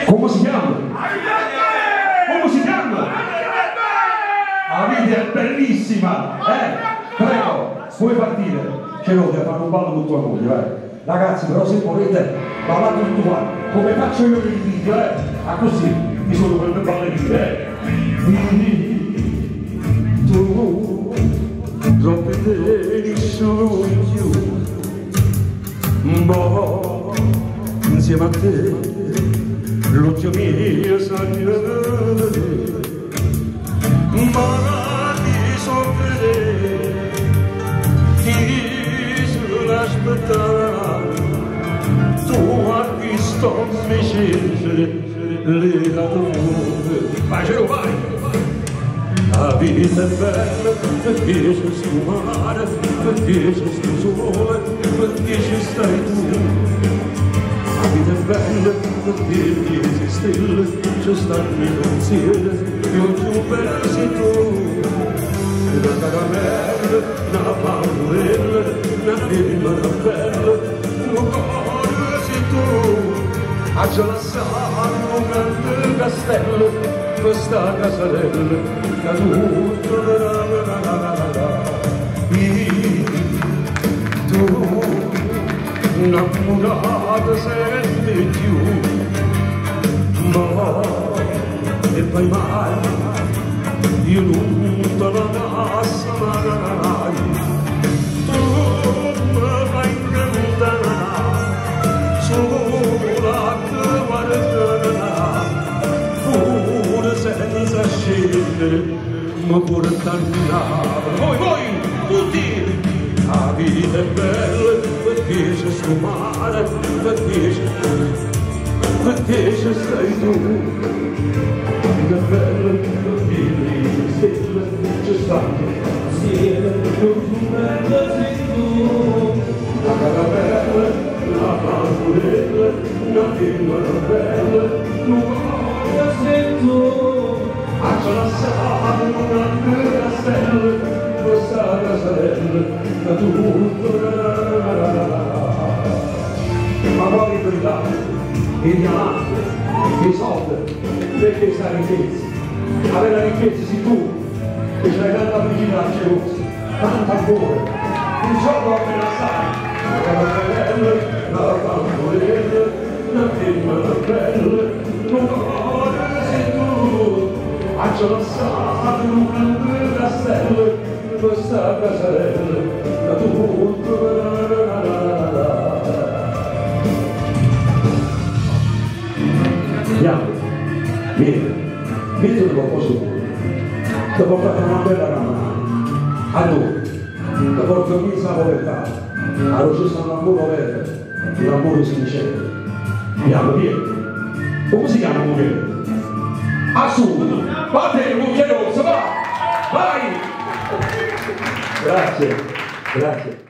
Come si chiama? Come si chiama? La vita è bellissima! Eh? Prego, puoi partire. Ce l'ho, devo fare un ballo con tua moglie, vai. Ragazzi, però se volete, ballate tutti quanti, come faccio io per il video, eh? Ah, così, mi sono per le ballerine, eh? Tu, troppo te sono più, ma insieme a te, l'occhio mio sogna ma ti soffrire, ti sull'aspettare, tu a chi sto vicino, le lavoro. Vai, ce lo fai! La vita è bella perché c'è sto mare, perché c'è sto sole, perché ci stai tu. La vita è bella perché le stelle ci stanno i pensieri, io più bella sei tu. Una caramella, una paurella, una femmina bella, un cuore sei tu. A ce la sanno un grande castello, questa casarella caduta la la la la la la. Tu innamorata sempre più, ma e poi mai io non te la lascio mai. Tu mi fai cantare sola che guarda, pure senza scendere, ma pure tornare. Voi, voi, tutti! La vita è bella perché c'è sto mare, perché ci stai tu. La vita è bella perché le stelle ci stanno insieme, non più bella sei tu. La caramella, la bambolella, una femmina bella, tu cuore sei tu. A ce la sanno un grande castello, questa casarella, da tutto la la la la la. Ma quali brillanti, i diamanti, i soldi, perché sta ricchezza? Avere la ricchezza sei tu, che c'hai tanta felicità, c'è tanto amore, il giorno appena sai, la caramella, la bambolella, una femmina bella, un cuore sei tu. A ce la sanno un grande castello, questa casarella, da tutto la la la la la. Andiamo, vieni, vieni dopo su, ti ho portato una bella ramana, a noi, ti porto qui in povertà, allora ci sta l'amore vero, l'amore sincero. Andiamo, vieni. Come si chiama amore? Assunto, vattene, mucchia rossa, va! Vai! Grazie, grazie.